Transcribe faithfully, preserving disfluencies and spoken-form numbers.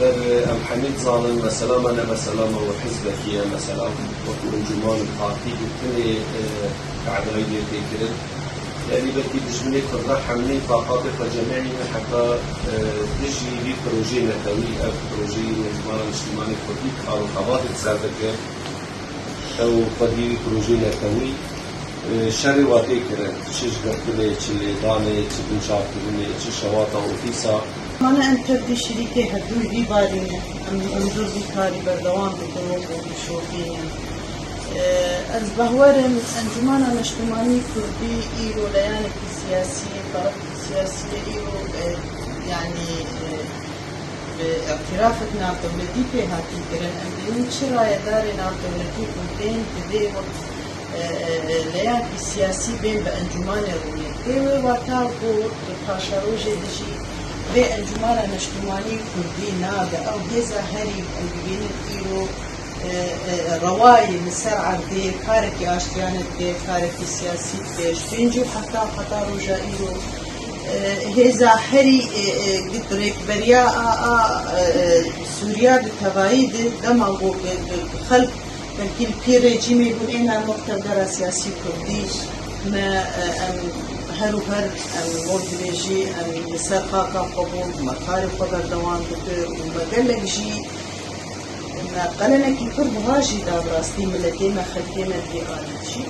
Ber em hemî dizanin, mesela me ne mesela me û hizbekî ye, mesela wek encûman û partî, bi tenê, e, qedayî lê tê kirin. Yanî belkî dijminê Kurda hemî taqatê xwe cemî ne heta, e, dijî vî projeyê netewî, ev projeyê Encûmena Niştimanê Kurdî kar û xebatê li ser dike. Ew xwedî wî projeyê netewî, e, şerê wa tê kirin, çi ji girtinê, çi lêdanê, çi binçavkirinê, çi şewata ofîsa. Mana em tev dî şirîkê hevdûyî vî barî ne. Em, em zûr vî karî berdewam dikin wek ku bişopînin. E, ez behwerim Encûmena Neştimanî Kurdî îro leyanekî siyasî ye, tarafekî siyasî ye îro, e, yanî, e, bi îtirafek navdewletî pê hatî kirin. Em dibînin çi rayedarê navdewletî ku tên divê wek, e, e, e, leyakî siyasî bên bi encûmanê rûnê. Tê wê wata ku di paşerojê de jî vê Encûmena Neştimanî Kurdî nade. Ew hêza herî em dibînin îro, e, e, rewayê li ser erdê karekî aştiyane dike, karekî siyasî dike. Ji pêncî û hefta heta roja îro, e, hêza herî, e, e, rêkberiya a, a, e, e, Sûriya di tevayî de dema ku bi, bi, bi xelk belkî li pî rejîmê bûn, ê me wek tevgera siyasî kurdî me, e, em her û her em wek dibêjî em li ser xaka xwe bûn, me karê xwe berdewam dikir û me gelek jî me qelemekî pir buha jî da bi rastî miletê me, xelkê me dibî alî çî.